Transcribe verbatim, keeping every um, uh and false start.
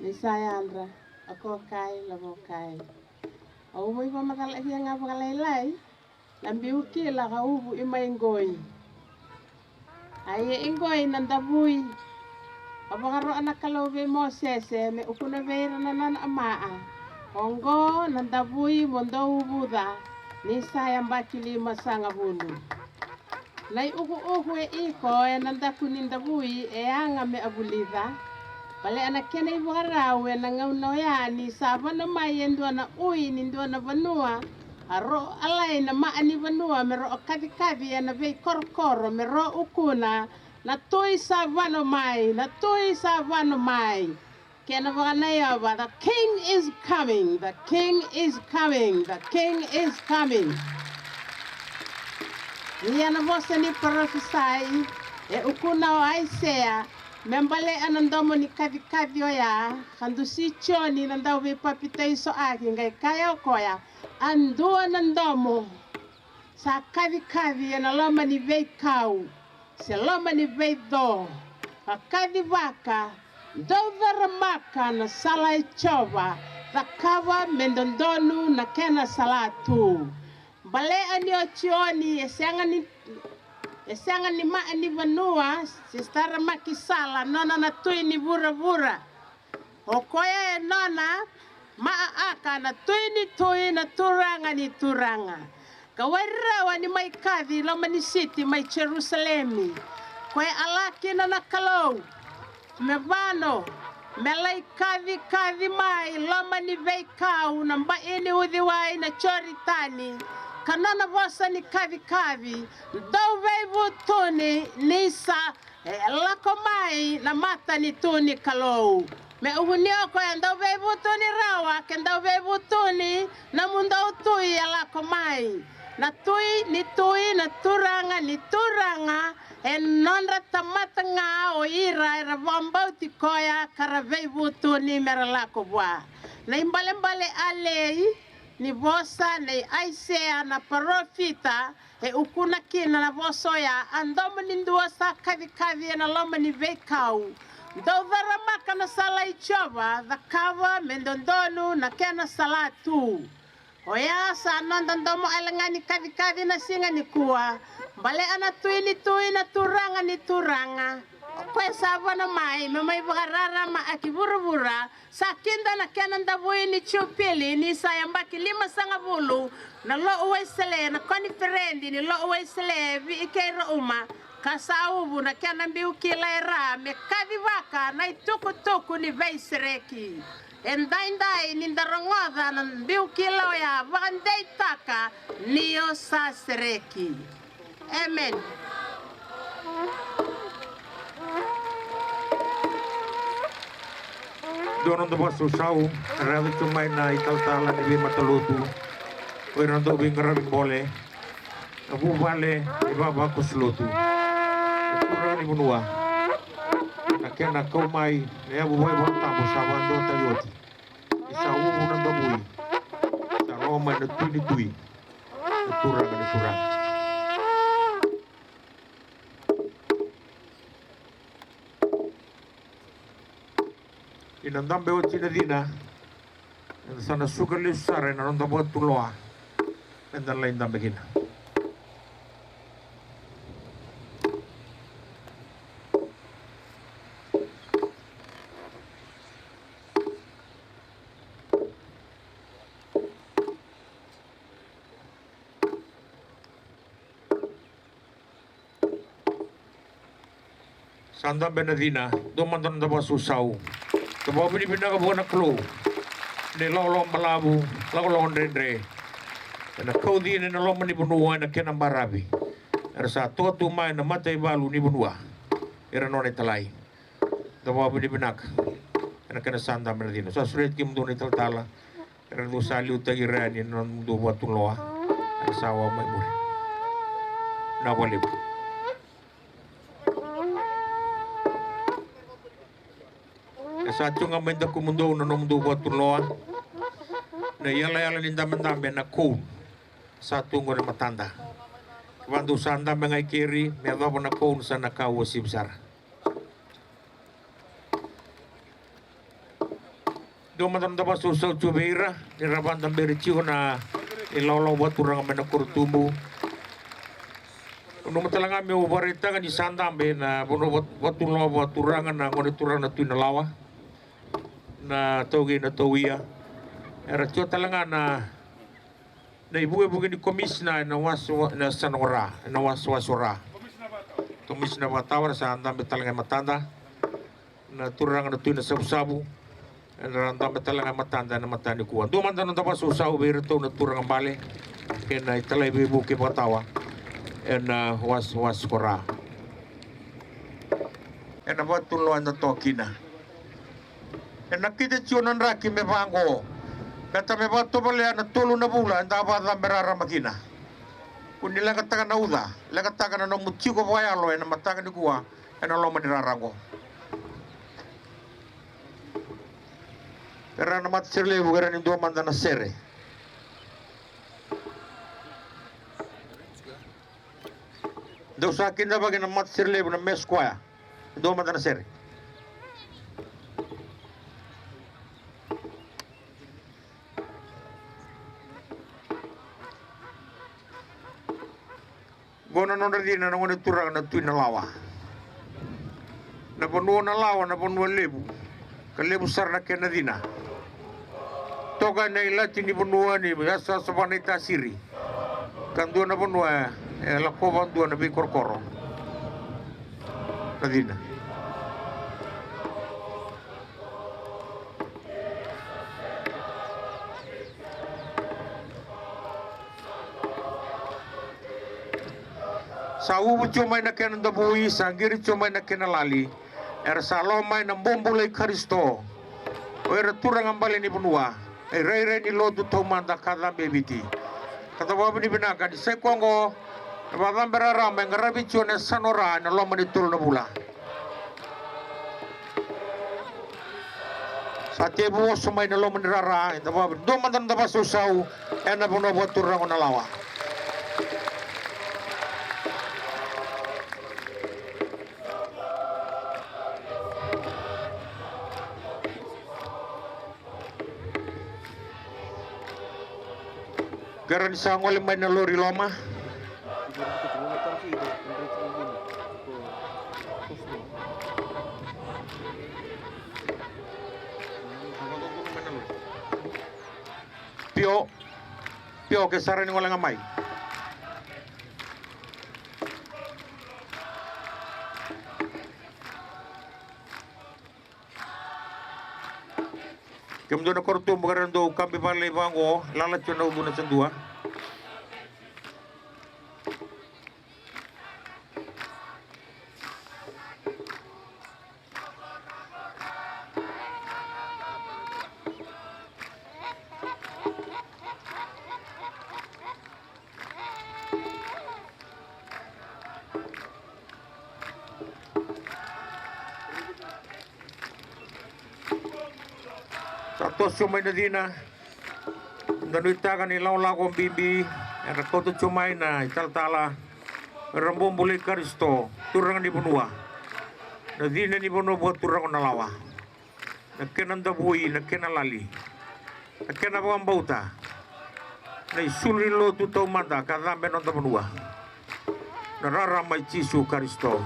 Ni sa yadra, a ko kai, lavo kai. A uvu i vamacalakia ga vakalailai, na biu kila ka uvu i mai qoi. A ia i qoi na davui. A vakaroa na Kalou vei Mosese, me ukuna vei ira na nona a maa. Oqo na davui mo dou uvuca, ni sa yabaki lima sagavulu. Na i ukuuku e iko e na daku ni davui e yaga me a vulica. Balea na kena i vakarau e na gauna oya ni sa vano mai e dua na ui ni dua na vanua. A roʻo alai na maa ni vanua me roʻo kacikaci e na veikorokoro me roʻo ukuna na tui sa vano mai, na tui sa vano mai. Kena vakanaiyova, the king is coming, the king is coming, the king is coming. Ia na vosa ni parofisai e ukuna o Aisea me balea na domo ni kacikaci oya, ka dusi Joni na dauveipapitaiso aki qai kaya o koya, a dua na domo sa kacikaci e na loma ni veikau se loma ni veico, ka kacivaka, dou caramaka na sala i Jiova, cakava me dodonu na kena salatu. Balea ni o Joni e sega ni, e sega ni maa ni vanua se taramaki sala nona na tui ni vuravura. O koya e nona maaka na tui ni tui, na turaga ni turaga. Ka wai rawa ni mai kaci loma ni siti mai Jerusalemi. Koya a la kina na Kalou me vano, me lai kacikaci mai loma ni veikau na bai ni uciwai na Joritani. Ka nona vosa ni kacikaci, dou veivutuni ni sa e lako mai na matanitu ni Kalou. Me uvuni o koya, dou veivutuni rawa, ke dou veivutuni na mudou tui e lako mai. Na tui ni tui, na turaga ni turaga, e nodra tamata ga o ira era vakabauti koya ka ra veivutuni me ra lako vua. Na ibalebale alei ni vosa nei Aisea na parofita, e ukuna kina na vosa oya, a domo ni dua sa kacikaci e na loma ni veikau. Dou caramaka na sala i Jiova, cakava me dodonu na kena salatu. Oya sa noda domo alega ni kacikaci na siga nikua. Balea na tui ni tui, na turaga ni turaga, o koya sa vano mai me mai vakararama aki vuravura, sa kida na kena davui ni Jupili ni sa yabaki lima sagavulu, na loʻu Wesele, na koniferedi ni loʻu Wesele e vei kei Rouma, ka sa uvu na kena biu kila e ra me kacivaka na itukutuku ni veisereki. E daidai ni da rogoca na biu kila oya, vakadeitaka ni o sa sereki. Emeni. Dua na noda vakasausau, era yaco tu mai na italatala ni veimatalotu, o ira na dauveiqaravi bole, na vuvale ni vavakoso lotu, na turaga ni vanua. Na kena kau mai na yavu vakaivakatabu sa vakadua tani oti. Ni sa uvu na davui, sa lako mai na tui ni tui, na turaga ni turaga. Ni na dabe oti na cina, eda sa na suka lesu sara ena noda vakatuloa. Eda na lai dabe kina. Sa dabe na cina, dua mada na noda vakasausau. Da vakavinavinaka vua na Kalou na ilakolako balavu, lakolako dredre. Ena kau cina ena loma ni vanua ena kena baravi. Era sa toka tu mai na mataivalu ni vanua. Era nona italai. Da vakavinavinaka ena kena sa dabe na cina. Sa sureti kemudou na italatala. Era dou sa liutaki ira yani ena nomudou vakatuloa. Era sa wa mai muri. Na vakalevu. E sa tu ga mai dakumudou na nomudou vakatuloa. Na iyalayala ni dabedabe na kou. Sa tu qo na matada. Kevaka dou sa dabe ga i keri me yacova na kou sa na ka uasivi sara. Dua mada na noda vakasausau tiko vei ira ni ra vakadaberi tiko na ilawalawa vakaturaga mai na korotubu. Nanuma tale ga meu vakaraitaka ni sa dabe na vanua vaka, vakatulewa vakaturaga na gone turaga na Tui Nalawa, na Taukei na Tauia. Era tiko tale ga na na ivukevuke ni komisina ena wasa, na yasana o Ra, ena wasewase o Ra. Komisina vakatawa era sa dabe tale ga e matada. Na turaga na Tui Nasavusavu era dabe tale ga e matada ena mataka nikua. Dua mada na noda vakasausau vei iratou na turaga bale kei na italai veivuke vakatawa ena wasewase ko Ra. Ena vakatulewa eda toka kina. E nakita tiko na draki me vaqo. Baleta me vakatovolea na tolu na vula eda vakacabe rarama kina. Kua ni leqataka na uca, leqataka na nomu tiko vakayalo ena mataka nikua ena loma ni rara oqo. Era na matasere levu, era ni dua mada na sere. Dou sa kidavaki na matasere levu na Mass Choir. Dua mada na sere. Qo na nodra cina na gone turaga na Tui Nalawa. Na vanua o Nalawa na vanua levu. Ka levu sara na kena cina. Toka ena ilati ni vanua ni yasayasa vaka na iTasiri. Ka dua na vanua e lakova dua na veikorokoro. Na cina. Sa uvu tiko mai na kena davui, sa qiri tiko mai na kena lali. Era sa lako mai na bobula i Karisito. O ira turaga bale ni vanua, na irairai ni lotu taumada ka cabe e Viti. Ka da vakavinavinaka ni sai koya oqo na vakacabe rarama e qaravi tiko ena yasana o Ra ena loma ni tolu na vula. Sa tevu oso mai na loma ni rara, eda vakavinavinaka. Dua mada na noda vakasausau ena vanua vakaturaga o Nalawa. Qai rawa ni sa gole mai na lori i loma. Pio, Pio, ke sa rawa ni gole ga mai. Kemudou na korotubu, qai rawa ni dou kabi vale vaqo, lala tiko na uluna sa dua. Sa toso mai na cina. Da nuitaka ni lakolako bibi era kauta tiko mai na italatala. Era bobula i Karisito, turaga ni vanua. Na cina ni vanua vakaturaga o Nalawa. Na kena davui, na kena lali, na kena vakabauta, na isulu ni lotu taumada ka cabe noda vanua. Na rarama i Jisu Karisito.